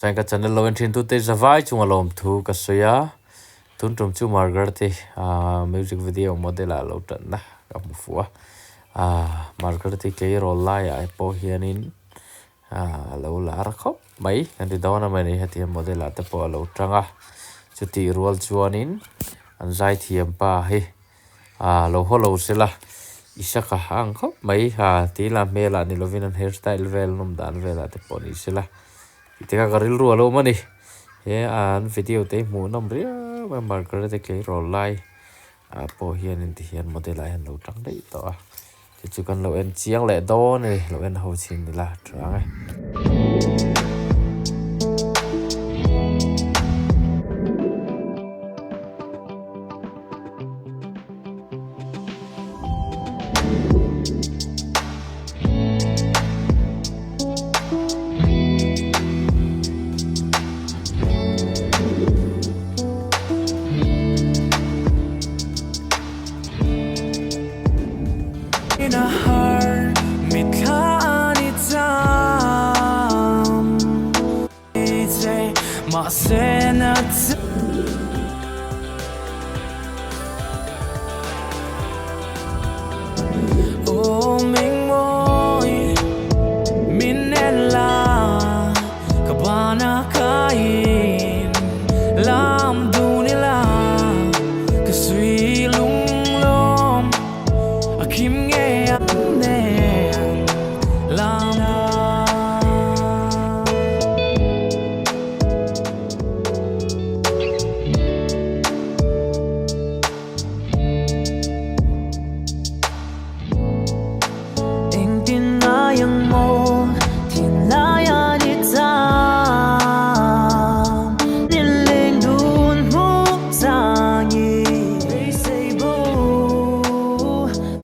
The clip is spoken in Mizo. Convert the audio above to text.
Chuan ka channel lo en thin tute zavai chunga lawmthu ka sawi a, tun tum chu Margaret i music video model ah lo tanna ka hmu fuh a, Margaret i tleirawl laiah pawh hianin a lo lar khawp mai kan ti dawn a mawni hetiang model ah te pawh a lo tang a, chutih rual chuanin an zaithiam pa hi ah lo haw lo sela Isaka a ang khawp mai ah tih lah hmelah ni lovin an hair style vel nawm dan velah te pawh ni sela tih te kha ka rilru a lo awm a ni he an video te hi hmuh nawm riau a Margaret-i tleirawl lai ah pawh hianin ti hian model ah hian lo tang daih tawh a chu chu kan lo en chiang leh dawn a ni lo en ho chhin ila tha ang e.